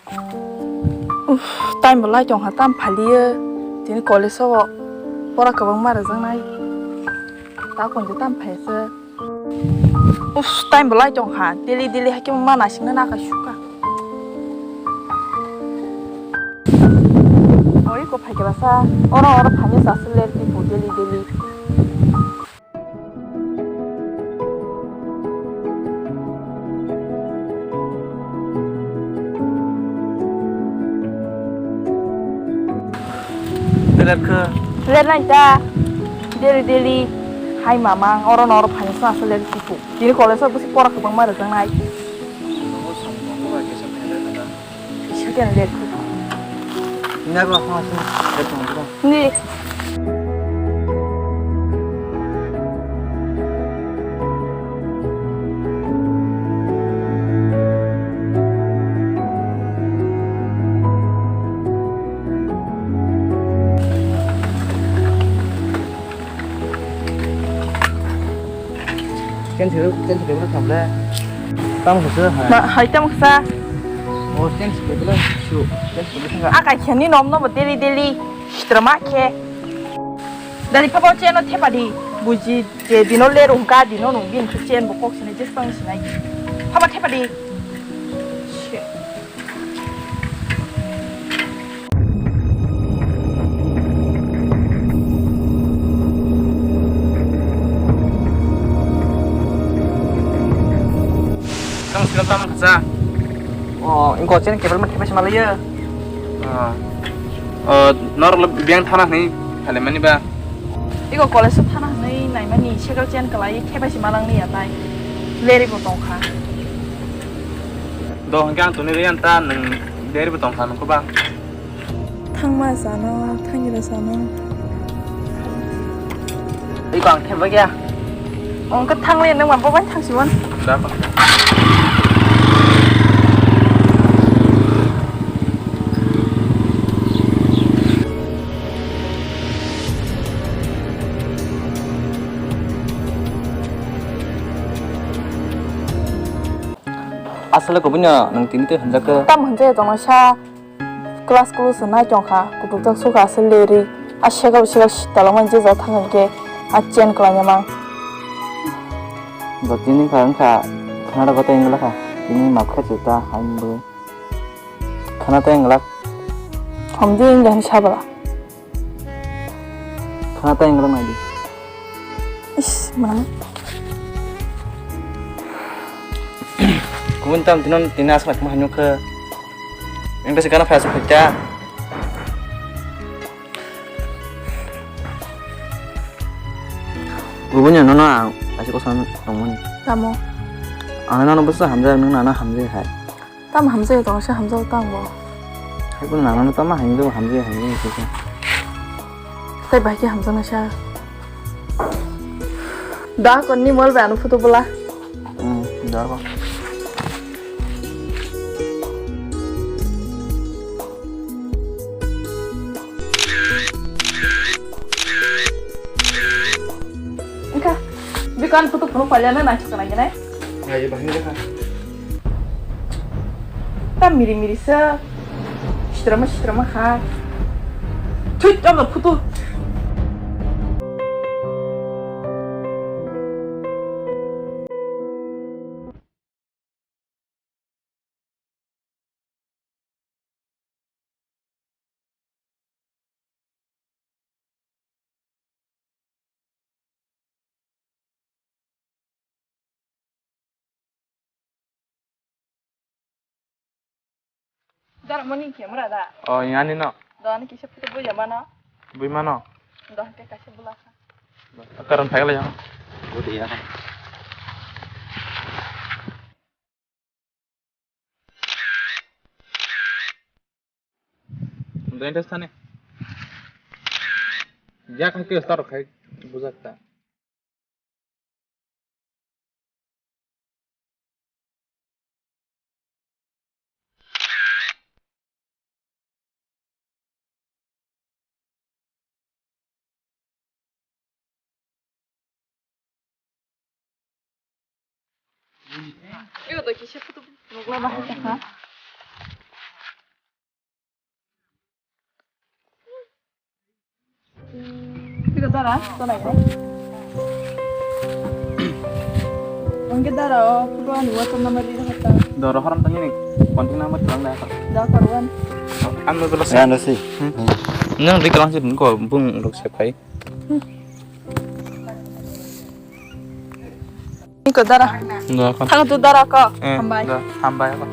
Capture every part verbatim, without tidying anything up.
Uff, time bo lai tong kha, tam phaliyo. Tini college o pora kwbangma rwjaknai. Ta konjo tam phai se. Uff, time bo lai tong kha. Daily daily hai khe ma naisingno naka sukha. Oi ko phai khe basa. Oro oro phai sa se ler tipo daily daily. Lerkha. Lernai ta. Daily daily. Hai mama, oro no oro phani sa sa ler tipo. Tini college o busi pora kwbangma rwjaknai. Nogo samung tongo ba kesa phai lerkha ta. Second leg. Ni. Cancel, cancel khe bwlai thamle. Tamo khe hai. Ma, hai tamo khe sa. O cancel khe bwlai su, cancel khe bwlai thangkha. A kai khani nom no bo daily daily. Sitra ma khe. Dali phabo cheno thepa di. Buji je dino leru hwnkha dino nung bin khe chen bo kok sinai jesang sinai. Phaba thepa di. Shit. Tamo sila tamo khacha. O, ingko chen kebel ma thepa sima laiya. Ah. O, norok lo biyang thana hwnwi phailaimani ba? Iko college o thana hwnwi naimani cycle chen kwlai thepai si manang ni atai. Leri bo tongkha. Do hwnkhe ang tuni riyan ta nwng leri bo tongkha nungkho ba? Thangma sano, thangira sano. Iko ang thepba gya. Ongkha thangle nang ma boban thangsimon. Da ko. Aswk le kubui no nwng tini tei hwnjak khe. Tamo hwnjak ya tongnaisa class kulu se nai tongkha kutuk jak sukha aswk le ri a sega sega talangmani je ja thang khe a chen kwlai ya mang. Bo tini kha wngkha khana rok tei wngla kha tini ma khe chuta hai wngwi. Khana tei wngla. Hom di wngya hwn sabala. Khana tei wngla nai di. Is, mana? Kubun tam tino tini aswk ma hanyo khe. Wngkha se gana phai aswk khe ta. Kubun ya nono ang aswk kosan tongmani. Tamo? Ang nono bwsa hamjak nwng nana hamjak hai. Tamo hamjagwi tongsa hamjago tangbo. Hai bono nangmano tamo hamjago hamjagwi hamjagwi kisa. Tei bai khe hamjaknai sa. Da konni mol bai ano photo bola. Hmm, da ko. Engka, bikan photo phunuk pailano naisuk nai gwnai. Ngai bahini lekha. Ta miri miri se. Sitrama sitrama kha. Thut, abo photo. Dara mani camera da. Oh, yani no. Do ani kisa photo bui mano. Bui mano. Do te kaisa bula kha. Karon phai lai. Budi ya. Dentist thani. Ya khai ke start khai bujak ta. Ego da kisa photo nukla bahai ta ha. Dara, tonai ko. Angke dara o, photo ani WhatsApp number di hota. Doro horam tani ni contact number tulang da. Da korwan. Ang no dolo. Ya no si. Nang di kalang si ko bung rok se pai. Niko dara. Nda ko. Thang tu dara ko. Eh, hambai. Nda, hambai ko.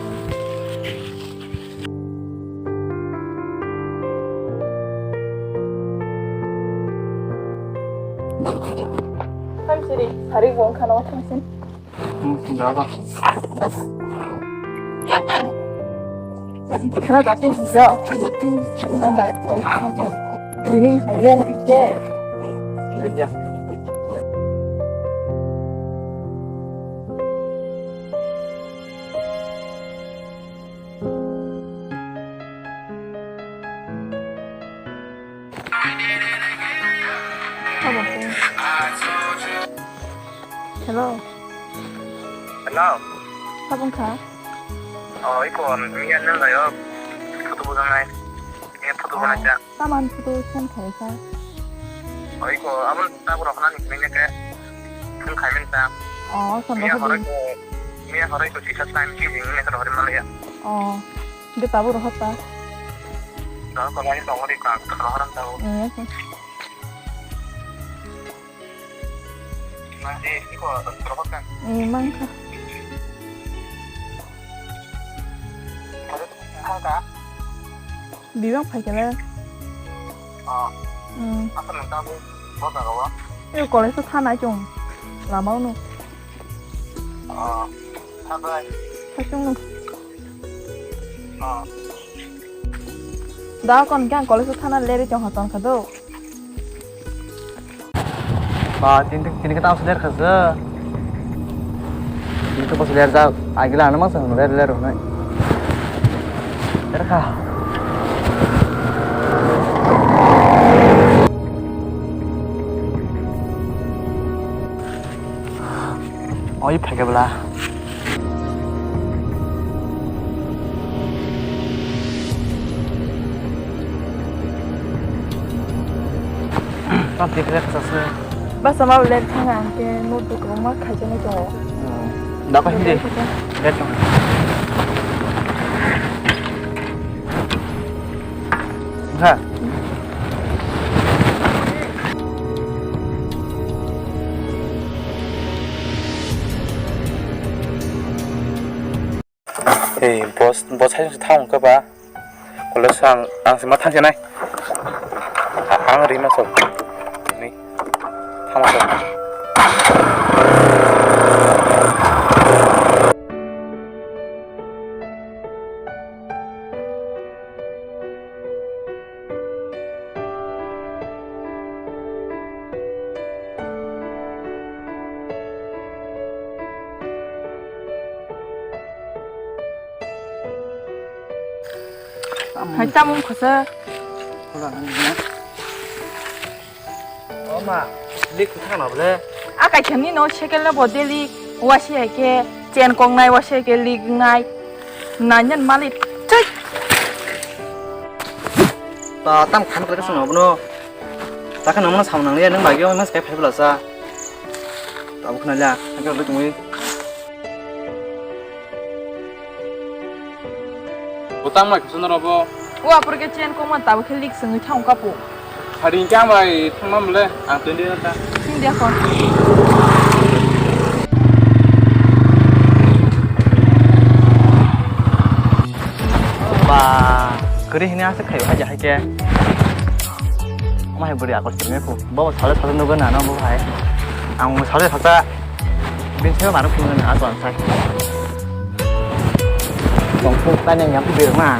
Thang siri, sari wng khana thang sin. Hmm, nda ko. Hello. Hello. Tabung kha? Oh, iko, miya nang layo. Photo bujang nai. Miya photo bujang nai. Taman photo send khai kha. Oh, iko, abon tabuk rok nani kini ke. Phone khai men ta. Oh, son miya rok horai ko, miya horai ko sisa time ki jing ne horai malaya. Oh. De tabuk rok ta. Tabuk ko lai tong ri ka, ka horam tabuk. Eh, okay. Mang di, iko, rokot kan? Eh, mang kha. Ada kha? Bibang phai khe le. Oh. Hmm. Asa nang tabuk, bo jaga o? Iko college o thanai chwng. Lama o no. Oh. Thabai. Tha chwng no. Oh. Da kon khe ang college o thana leri chong ha ton kha do. Ba, tin, tin, tin khe tamo se ler kha se. Tin khe bo se ler jak, agila ano mang se ler, ler hwnwi. Ler kha. Oi, phai khe bwla. Tam twi khe khasase. Basa ma le thanga angke notebook rok ma khaijaknai tongo. Hmm. Dako hindi. Dako hindi. Let tongo. Ha. Ei, boss, boss hai se thang ka ba? Kole sang, ang se ma thang se nai. Ang ri ma so. Ni. Thang ma so. Hai, tamung khasa. O ma, lik thang na bole. A kai khem ni no cycle no bo daily wasi hai ke chain kong nai wasi hai ke lik nai. Nai nyan mali. Thik. Ta tam khan kore sung abono. Ta khan nang sam nang ya nang bagi o mas kai phai bla sa. Ta bu khna la. Ka lik mui. Butang mai khosno robo. O apor ke chain kongma tabo khe lik sengwi thang kapo. Hari hingke ang bai thangma mole, ang twenty ta. Sing dia kon. Ba, kori hini asa khayo haja hai ke. Omo hai bwrwi akol simi khu. Bo sale sale nugo nana bo hai. Ang sale sakta bin sebe manu phungo na aso ang sai. Tongthok tani yang tu birma.